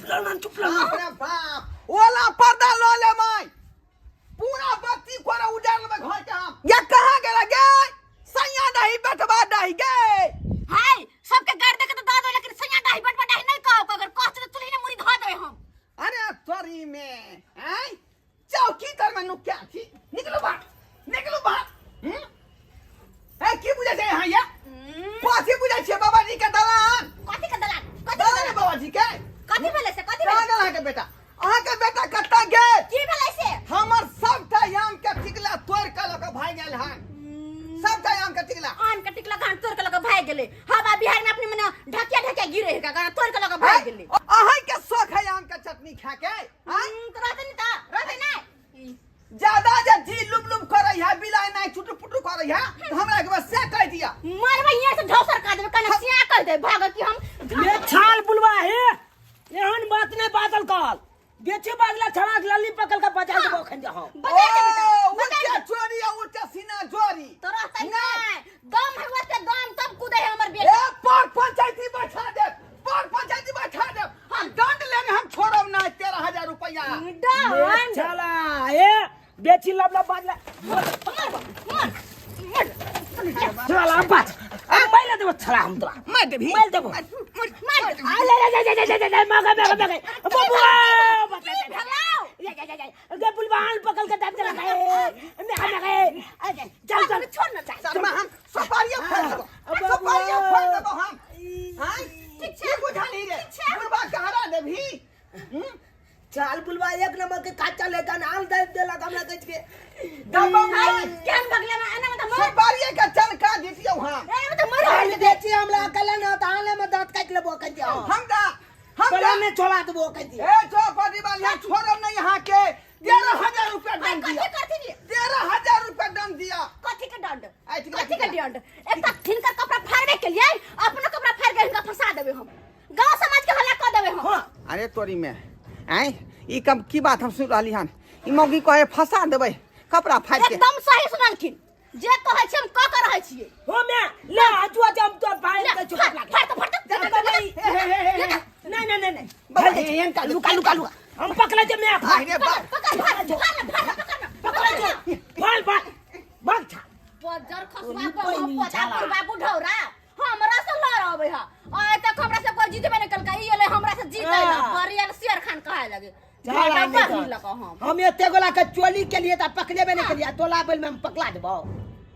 रहो ना, चुप रहो ना। बाप रे बाप, ओला पर्दा लऽ लेबै, पूरा बत्ती कोरा उजाड़ लेबै घर के हम। ये कहाँ गेला गे? सैया दही बेटवा दही गे। हाय, सबके गाड़ दे के तो दऽ दो, लेकिन सैया डाही बटवा डाही नहीं कहो, अगर कह तो चूल्ही में मुड़ी धो देबै हम। अरे तोरी में आय चौकी तर में नुक्या थी, निकलो बाहर, निकलो बाहर। हम्म? ए की बुझै छै यहाँ या? कथी बुझै छियै बाबा जी के दलान? कथी के दलान? कथी के दलान दलान? बाबा जी के कथी भेलै से? कथी कहाँ भेलै? गेल अहाँके बेटा? अहाँके बेटा कतऽ गेल? की भेलै से? हमर सबटा आम के टिकला तोड़ के लऽ के भागि गेल हन, सबटा आम के टिकला। आम के टिकला घान तोड़ के लऽ के भागि गेलै। हवा बिहार में अपने मने ढकिया ढकिया गिरे है का तोड़ के लऽ के भागि गेलै। अहाँ के शौक है आम के चटनी खा के? आँय? तो रहते नहीं ता रहते नहीं। ज्यादा जे जी लुब लुब करे है, बिलाई नहीं छुटु पुटु करे है, तो हमरा के बस से कह दिया। मारबै यहाँ से ढौसर का देबै, कने सिया कह दे भाग कि हम। ये छाल बुलवा है, एहन बात नहीं बादल कहल। बेची बादला छड़ा के लल्ली पकड़ के बजा देबो अखन जे हम। बजा दे बेटा, ओ, बजा उल्टा दे। चोरी आ उल्टा सीना जोरी। तो रहते नहीं। नहीं, दम है वैसे दम तब कूदे है हमर बेटा। ए पर पंचायती बैठा दे, पर पंचायती बैठा दे, हम दंड लेने हम छोड़ब नहीं 13,000 रुपया। दंड। छला ए बेची लब लब बादला। मर मर मर। छला बात। अब मैं ले देबो छला हम तोरा। मार देबही। मार देबो। मार मार। आ ले ले ले ले ले ले मगे मगे मगे। बबुआ। की भेलौ? ले ले ले गे बुलवान पकड़ के दाब देलक है। मैं मैं चल चल। छोड़ ना, चल। शर्मा हम सपारिया फोड़ देबो, अब सपारिया बबुआ। फोड़ देबो हम। हां ठीक छै। की बुझाली रे? बुढ़बा कहारा देबही? हम्म? चल बुलवा एक नंबर के काचा लेता नाल दे देलक हमरा कह के। दबो हाय, नहीं। केहन बगले में एना में त मर। सपारिया के चनका दितियौ हम। एना में त मर। आल बेची हमरा अकेला ना त आले में दांत काट लेबो कह दियो। हम दा हम गला दा में चोला देबो कह दियो। ए चौपटी वाली, यहाँ छोड़ब नहीं यहाँ के। 13,000 रुपया दंड कथी दिया। करथिन? 13,000 रुपया दंड दिया। कथी के दंड? ऐ ठीक है, कथी के ठीक है। दंड? एक त हिनकर कपड़ा फाड़बे के लिए, अपनो कपड़ा फाड़ के हिनका फंसा देबे हम, गांव समाज के हल्ला क देबे हम। हां। अरे तोरी में आय ई कम की बात हम सुन रहली हन, ई मौगी कहे फंसा देबै कपड़ा फाड़ के। एकदम सही सुनलखिन, जे कहै छी हम क के रहै छियै। हो मैं ले आजुआ जब तो भाई ले, के चुप फाड़, लागे। फाड़ तो, फाड़ तो, जा, जा, जा, जा। नहीं नहीं नहीं नहीं। बाबा, एहन का लुका लुका लुका हम पकड़े जे मैं। आई रे बाप। पकड़, फाड़, फाड़, फाड़, पकड़, पकड़े जे भाग भाग भाग छा। बजर खसुआ ओनी पर पैनी पता छाला। बुढ़बा बुढ़ौरा हमरा से लड़ अबै है, आइ तक हमरा से कोई जीतबे नहीं कलका, ई एलै हमरा से जीतै ला, हाँ। बरियल शेर खान कहे लगे। चल, घाटा आने बढ़ दो। लगा हम। हम एते गोला के चोली के लिए त पकड़ेबे नहीं के लिए, तोला बेल में हम पकड़ा देबो।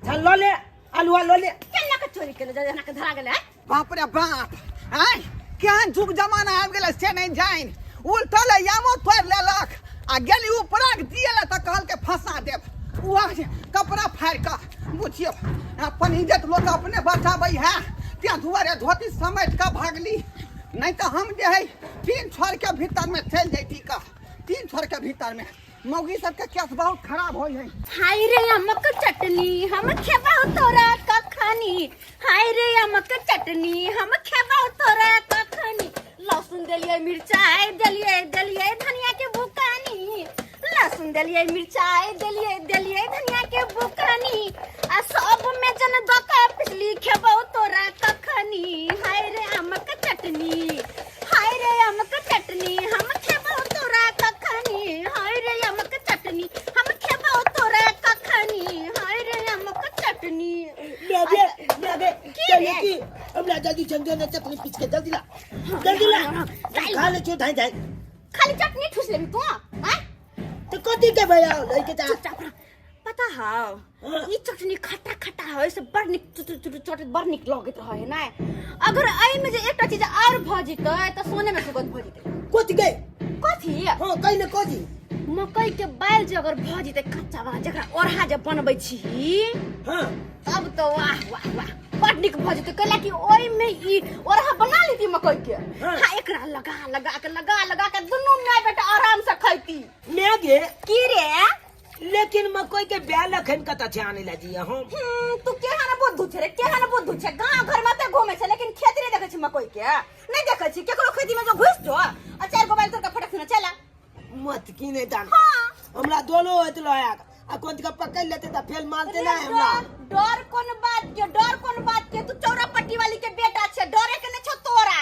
चल ल ले आलू ल ले। केना के चोरी केले जना के धरा गेलै? बाप रे बाप, आय केहन जुग जमाना आबि गेलै से नहीं जानि। उल्टल यामो तोड़ि लेलक आ गेली उपरा के दिए तऽ कहलकै फंसा देब, वह कपड़ा फाड़ि कऽ। बुझियौ अपन इज्जत लोक अपने बचाबै है, तें दुआरे धोती समेट कऽ भागली, नहीं तऽ हम जे है 3 छोर के भीतर में चलि जैती कऽ, 3 छोर के भीतर में। मौगी सबके केस बहुत खराब होइ है। हाय रे अमक चटनी हम खेबौ तोरा कखनी, हाय रे अमक चटनी हम खेबौ तोरा कखनी, लहसुन देलियै मिरचाई देलियै देलियै धनिया के बुकानी, लहसुन देलियै मिरचाई देलियै देलियै धनिया के बुकानी, आ सब में जन दका पिसली खेबौ तोरा कखनी, हाय रे अमक चटनी, हाय रे अमक चटनी हम खेबौ तोरा कखनी, हाय रे अमक चटनी हम खेबौ तोरा कखनी, हाय रे अमक चटनी। मेरे मेरे की चल रे? की हमरा जल्दी समझो ना, चटनी पीस के जल्दी ला, जल्दी ला। हाँ, खा ले छो धाई धाई। खाली चटनी ठूस लेबी तू? आय तो कथी के भैया लइके जा। चुपचाप रह। पता हौ हाँ। ई चटनी खट्टा खट्टा है, से बड़ नीक चुटुर चुटुर चटनी बड़ नीक लगैत रहे ना। अगर एहि में जे एकटा चीज और भ जेतै त सोने में सुगंध भ जेतै। कथी के? कथी? हां, कहि ने कथी? मकई के बाइल जे अगर भ जेतै कच्चा वाला, जकरा ओरहा जे बनबै छी, हां, तब तो वाह वाह वाह बड़ नीक भ जेतै। कैला कि ओहि में ई ओरहा बना लेती मकई के, हाँ। हाँ, एकरा लगा लगा के लगा लगा के दुनू माय बेटा आराम से खैती। मैं गे की रे? लेकिन मकई के बैल अखन कतऽ छै आनै लए जी हम? तू केहन बुद्धू छै रे, केहन बुद्धू छै, गांव घर में ते घूमे छै लेकिन खेत नहीं देखे छी मकई के, नहीं देखे छी केकरो खेती में जो घुस जो आ चार गो बैल तोड़ के फटक से चला। मत की नहीं जान। हाँ। हमरा दोनों होत लोया आ कोन के पकड़ लेते त फेल मारते ना अरे हमरा। डर, डर कोन बात के, डर कोन बात के, तू चौरा पट्टी वाली के बेटा छे, डरे के नहीं छो तोरा,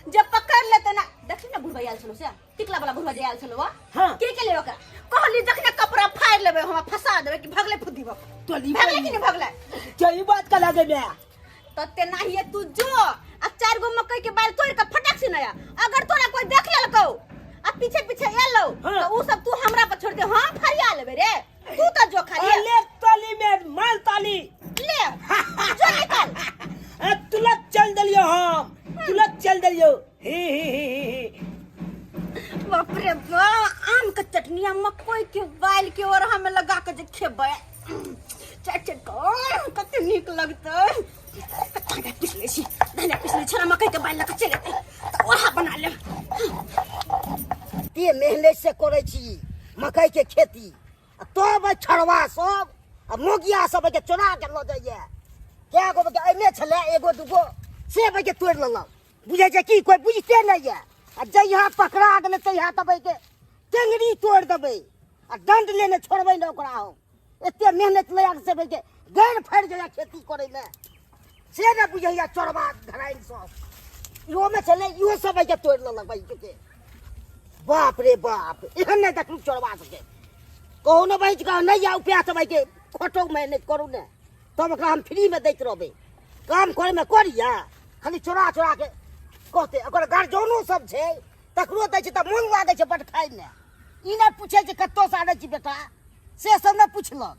जब पकड़ लेते ना। देखी ना बुढ़बा आयल छलो। छलो से टिकला वाला बुढ़वा जे आयल छलो वा हाँ। के के ले ओकरा कहली जखने कपड़ा फाड़ लेबै हमरा फंसा देबै कि भगले फुद्दी बक तोली भगले कि नहीं भगले सही बात कला दे मैं तो तेनाहिए तू जो आ चार गो मकई के बाल तोड़ के फटक से नया अगर तोरा कोई देख लेलकौ आ पीछे पीछे एलौ हाँ। तो उ सब तू हमरा पर छोड़ दे हम फरिया लेबै रे तू तो जो खाली अले ताली में माल ताली ले जो निकल ए तुलत चल देलियो हम तुलत चल देलियो हे हे हे हे हे बाप रे बा आम के चटनी आ मकई के बाल के और हम लगा के जे खेबै चट चट के कते नीक लगतै धनिया पीस लै छी धनिया पीस लै छी मकई के बाल लऽ के चलि एतै तऽ ओहा बना लेब। ते मेहनत से करै छी मकई के खेती आ तब एहि छड़वा सब आ मोगिया सब के चोरा के लऽ जाइए। कए गो के एने छलै एगो दूगो से के तोड़ि लेलक। बुझै छै की कोइ बुझिते नहि यऽ। आ जहिया पकड़ा गेलै तहिया तब के टेंगरी तोड़ि देबै आ दंड लेने छोड़बै ने ओकरा। हम एते मेहनत लगा के से के गैर फाड़ि जाइए खेती करैमे से नहि बुझैया चोरबा धराइल सब। इहोमे छलै इहो सब के तोड़ि लेलक भाई के। बाप रे बाप एहन नहि देखलहुँ चोरबा सबके। कहू ने बचि कऽ नहि आउ प्यास भाई के खोटो मेहनत करू ने तब ओकरा हम फ्रीमे दैत रहबै। काम करैमे करिया खाली चोरा चोरा के कहतै। ओकर गार्जियनो सब छै तकरो दै छै तऽ मोन लागै छै बड खाइमे। ई नहि पूछै छै कतऽसँ आनै छी बेटा से सब नहि पुछलक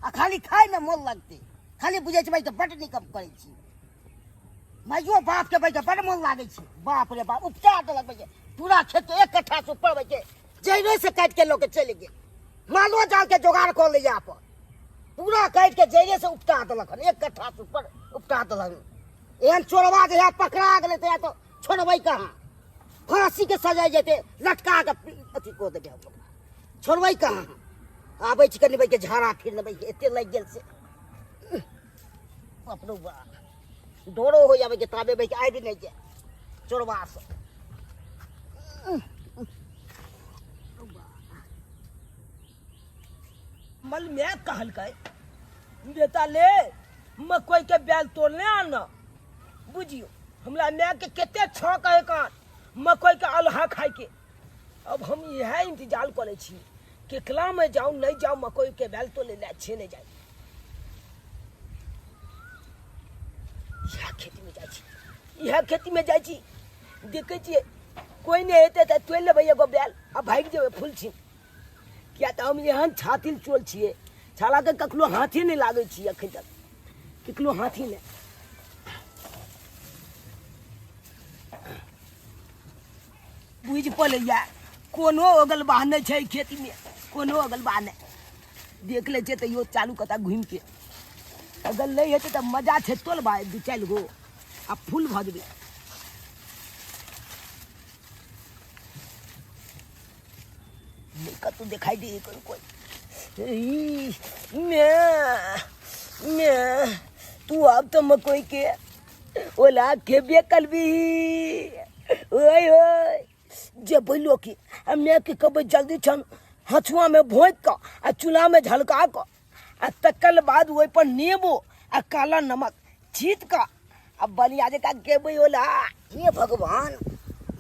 आ खाली खाइमे मोन लगतै। खाली बुझै छै भाई के बड नीक हम करै छी। माइयो बापके भाई के बड मोन लागै छै। बाप रे बाप उपटा देलक भाई के पूरा खेत एक कट्ठा से ऊपर भाई के जड़े से काटि के लऽ के चलि गेल। मालो जाल के जोगाड़ कऽ लैया अपन पूरा काटि के जड़े से उपटा देलक हन एक कट्ठा से ऊपर उपटा देलक। एहन चोरबा जहिया पकड़ा गेलै तहिया तऽ छोड़बै कहाँ? फांसी के सजाय जेतै लटका के अथी कऽ देबै हम। छोड़बै कहाँ? आबै छी कनि के झाड़ा फिर लेबै एते लागि गेल से अपनो बा डरो हो जाबै के ताबे भाई के आबि नहि जाय चोरबा सब। मल मैं कहलकै बेटा ले मकई के बैल तोड़ने आना। बुझियो हमरा माय के कते छौंक है कान मकई के अलहा खाय के। अब हम इएह इंतजार करै छी केकला में जाऊं नहीं जाऊं मकई के बैल तोड़े ले छे नहीं जाए। इएह खेती में जाइ छी इएह खेती में जाइ छी देखै छियै कोई नहीं हेतै तऽ तोड़ि लेबै एगो बैल आ भागि जेबै फूल छी। किया तऽ हम एहन छातिल चोल छियै छालाके कखनो हाथे नहि लागै छी अखन तक कखनो हाथी नहि। बुझि पड़ैया कोनो अगल बाह नहि छै खेतीमे कोनो अगल बाह नहि। देख लै छियै तैयो चालू कता घुमिके अगर नहि हेतै तऽ मजा छै तोलबा दू चारि गो आ फूल भऽ जेबै। नहीं कतौ देखाई दे कोई कोई। मैं तू अब तो मकई के ओला खेबे करबी। ओए ओए जे बोलो की हमे के कब जल्दी छन हथुआ में भोंक क आ चूल्हा में झलका क आ तकर बाद ओहि पर नेबो आ काला नमक छीट क आ बलिया जकाँ खेबै ओला। हे भगवान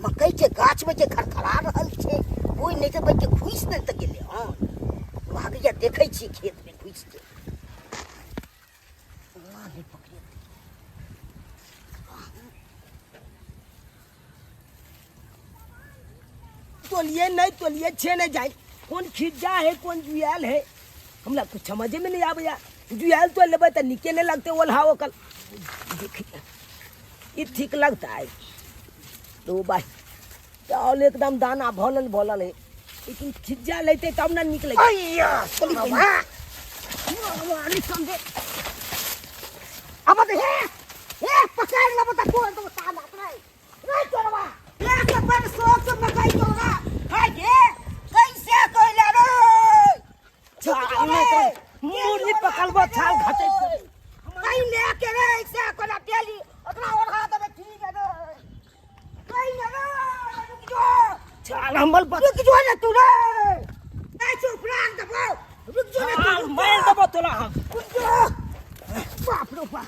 मकई के गाछ में जे खरखरा रहल छै कोई नहि तऽ के घुसि नहि तऽ गेलै हन। लागैया देखै छी खेत में घुसि के। नहि पकड़ेतै। तोलिए नहीं तोलिए छे नहीं जाए कौन खिज्जा है कौन जुआल है हमरा कुछ समझे में नहीं आबैया। जुआल तो लेबै तऽ नीके नहीं लगते ओल्हा ओकल। देखिए ई ठीक लगता है तो भाई चावल एकदम दाना भलल भलल है लेकिन खिज्जा लेते तब ना निकले। अय्या, अब हे हे पकड़ लेबो तऽ तोड़ देबो ताला रे। रे चोरवा ले के पर शौक से मकई तोड़ा हाय गे कैसे कोइला रे। छाल नहीं तो मुर्गी पकड़बो छाल घटे कहीं ले के रे ऐसे कोना तेली ओकरा ओढ़ा देबे ठीक है रे। कहीं ले रे रुक जो छाल हमर रुक जो ने तू रे नहीं चुप राख देबो रुक जो ने तू मार देबो तोरा हम। रुक जो बाप रे बाप।